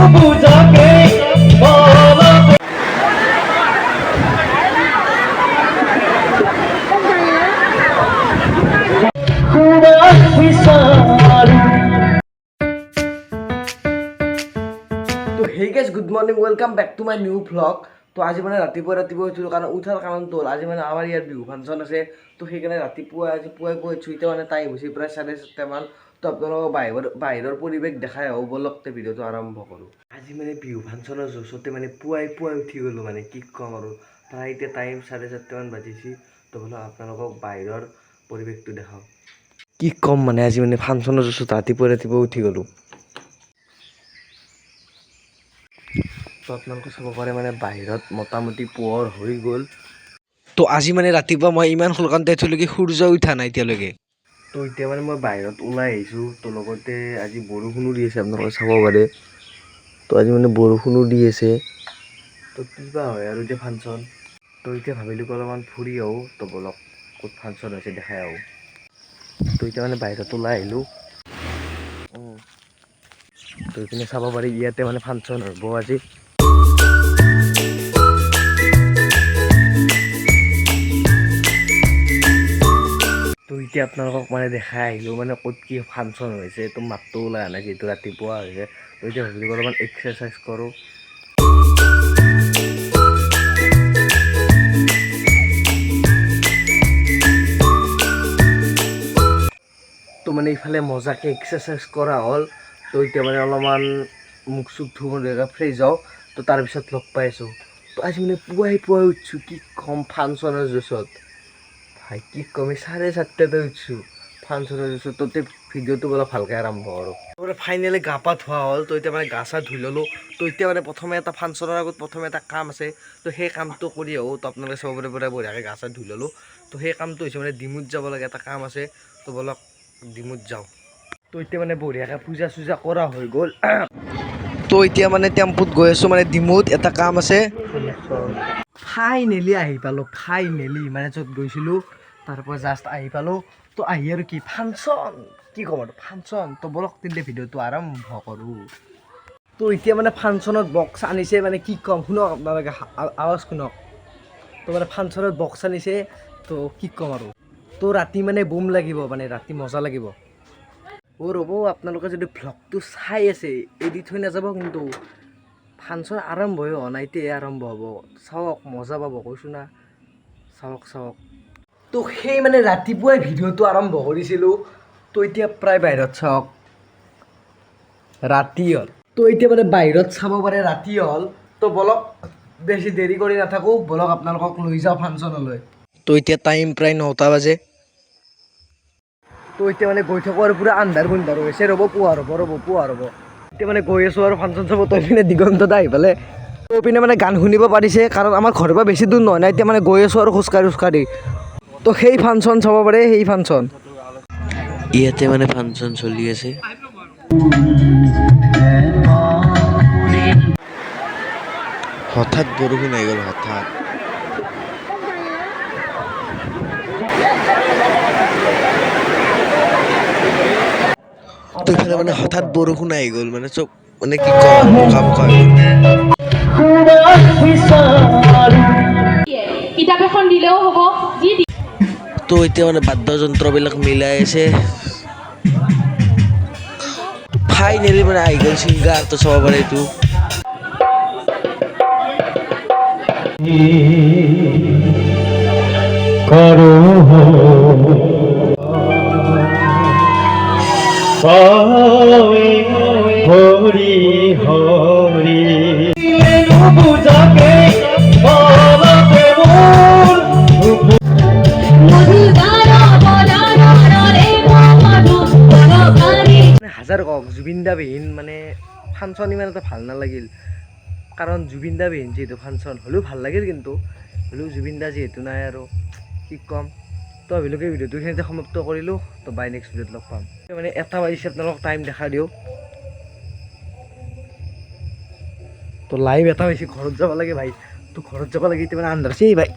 নুবুজাকে বলতে। সুবাস বিচাৰো। তো hey guys, good morning, welcome back to my new vlog. তো আজি মানে ৰাতিপুৱা ৰাতিপুৱা উঠিলোঁ, কাৰণ উঠাৰ কাৰণটো হ'ল আজি মানে আমাৰ ইয়াত বিহু ফাংচন আছে। তো সেইকাৰণে ৰাতিপুৱা আজি পুৱাই পুৱাই উঠিছোঁ। এতিয়া মানে টাইম হৈছে প্ৰায় 7:30মান। তো আপোনালোকক বাহিৰৰ পৰিৱেশ দেখাই আহোঁ ব'লক। তে ভিডিঅ'টো আৰম্ভ কৰোঁ। আজি মানে বিহু ফাংচনৰ জোচতে মানে পুৱাই পুৱাই উঠি গ'লোঁ, মানে কি ক'ম আৰু। প্ৰায় এতিয়া টাইম 7:30মান বাজিছে। তো বোলো আপোনালোকক বাহিৰৰ পৰিৱেশটো দেখাওঁ। কি ক'ম, মানে আজি মানে ফাংচনৰ জোচত ৰাতিপুৱাই ৰাতিপুৱা উঠি গ'লোঁ। তো আপোনালোকে চাব পাৰে, মানে বাহিৰত মোটামুটি পোহৰ হৈ গ'ল। তো আজি মানে ৰাতিপুৱা মই ইমান সোনকালে উঠিলোঁ কি সূৰ্য উঠা নাই এতিয়ালৈকে। তো এতিয়া মানে মই বাহিৰত ওলাই আহিছোঁ। তো লগতে আজি বৰষুণো দি আছে, আপোনালোকে চাব পাৰে। তো আজি মানে বৰষুণো দি আছে। তো কিবা হয় আৰু এতিয়া ফাংচন। তো এতিয়া ভাবিলোঁ কি অলপমান ফুৰি আহোঁ। তো ব'লক, ক'ত ফাংচন হৈছে দেখাই আহোঁ। তো এতিয়া মানে বাহিৰত ওলাই আহিলোঁ। তো এইপিনে চাব পাৰি, ইয়াতে মানে ফাংচন হ'ব আজি। তো এতিয়া আপোনালোকক মানে দেখাই আহিলোঁ মানে ক'ত কি ফাংচন হৈছে। তো মাতটো ওলাই অহা নাই, যিহেতু ৰাতিপুৱা হৈছে। তো এতিয়া ভাবিলোঁ অলপমান এক্সাৰচাইজ কৰোঁ। তো মানে ইফালে মজাকৈ এক্সাৰচাইজ কৰা হ'ল। তো এতিয়া মানে অলপমান মুখ চুখ ধুব, ফ্ৰেছ হওঁ। তো তাৰপিছত লগ পাই আছোঁ। তো আজি মানে পুৱাই পুৱাই উঠছোঁ, কি ক'ম, ফাংচনৰ জোচত। ভাই, কি ক'ম, এই 7:30তে উঠছোঁ ফাংচনৰ জোচত। তো ভিডিঅ'টো অলপ ভালকৈ আৰম্ভ কৰোঁ। মানে ফাইনেলি গা পা ধোৱা হ'ল। তো এতিয়া মানে গা চা ধুই ল'লোঁ। তো এতিয়া মানে প্ৰথমে এটা ফাংচনৰ আগত প্ৰথমে এটা কাম আছে। তো সেই কামটো কৰি আহোঁ। তো আপোনালোকে চাব পাৰে, পূৰা বঢ়িয়াকৈ গা চা ধুই ল'লোঁ। তো সেই কামটো হৈছে মানে ডিমুত যাব লাগে, এটা কাম আছে। তো ব'লক, ডিমুত যাওঁ। তো এতিয়া মানে বঢ়িয়াকৈ পূজা চূজা কৰা হৈ গ'ল। তো এতিয়া মানে টেম্পুত গৈ আছোঁ, মানে ডিমুত এটা কাম আছে। ফাইনেলি আহি পালোঁ, ফাইনেলি মানে য'ত গৈছিলোঁ তাৰ পৰা জাষ্ট আহি পালোঁ। তো আহি আৰু কি ফাংচন, কি ক'ম আৰু ফাংচন। তো ব'লক তেন্তে ভিডিঅ'টো আৰম্ভ কৰোঁ। তো এতিয়া মানে ফাংচনত বক্স আনিছে, মানে কি ক'ম, শুনক আপোনালোকে, আৱাজ শুনক। তো মানে ফাংচনত বক্স আনিছে, তো কি ক'ম আৰু। তো ৰাতি মানে বুম লাগিব, মানে ৰাতি মজা লাগিব। অ' ৰ'ব, আপোনালোকে যদি ভ্লগটো চাই আছে এডিট হৈ নাযাব কিন্তু। ফাংচন আৰম্ভই হোৱা নাই, এতিয়াহে আৰম্ভ হ'ব। চাওক, মজা পাব, কৈছোঁ না, চাওক চাওক। তো সেই মানে ৰাতিপুৱাই ভিডিঅ'টো আৰম্ভ কৰিছিলোঁ। তো এতিয়া প্ৰায় বাহিৰত চাওক, ৰাতি হ'ল। তো এতিয়া মানে বাহিৰত চাব পাৰে, ৰাতি হ'ল। তো ব'লক, বেছি দেৰি কৰি নাথাকোঁ, ব'লক আপোনালোকক লৈ যাওঁ ফাংচনলৈ। তো এতিয়া টাইম প্ৰায় 9টা বাজে। তো এতিয়া মানে গৈ থাকোঁ আৰু পূৰা আন্ধাৰ গোন্ধাৰ হৈছে। ৰ'ব, পোহাৰ হ'ব, ৰ'ব, পোহাৰ হ'ব। এতিয়া মানে গৈ আছোঁ আৰু ফাংচন চাব। তো এইপিনে দিগন্ত দা আহি পেলাই তো এইপিনে মানে গান শুনিব পাৰিছে, কাৰণ আমাৰ ঘৰৰ পৰা বেছি দূৰ নহয় না। এতিয়া মানে গৈ আছোঁ আৰু খোজকাঢ়ি খোজকাঢ়ি। তো সেই ফাংচন চাব পাৰে, সেই ফাংচন। ইয়াতে মানে ফাংচন চলি আছে। হঠাৎ বৰষুণ আহি গ'ল হঠাৎ। তো ইফালে মানে হঠাৎ বৰষুণ আহি গ'ল, মানে চব মানে কি কম বোকা বোকা হৈ গ'ল। সুবাস বিচাৰো। কিতাপ এখন দিলেও হ'ব, যি তো এতিয়া মানে বাদ্যযন্ত্ৰবিলাক মিলাই আছে। ফাইনেলি মানে আহি গ'ল ছিংগাৰ। তো চাব পাৰে এইটো। কৰো হৰি হৰি নুবুজাকে বলতে মোৰ। মানে হাজাৰ কওক, জুবিন দা বিহীন মানে ফাংচন ইমান এটা ভাল নালাগিল, কাৰণ জুবিন দা বিহীন যিহেতু ফাংচন হ'লেও ভাল লাগিল, কিন্তু হ'লেও জুবিন দা যিহেতু নাই আৰু কি ক'ম। তো ভাবিলোঁ কি ভিডিঅ'টো এইখিনিতে সমাপ্ত কৰিলোঁ। তো বাই, নেক্সট ভিডিঅ'ত লগ পাম। মানে 1টা বাজিছে, আপোনালোকক টাইম দেখাই দিওঁ। তো লাইভ 1টা হৈছে, ঘৰত যাব লাগে ভাই। তো ঘৰত যাব লাগে, এতিয়া মানে আন্ধাৰ হৈছে। এই ভাই।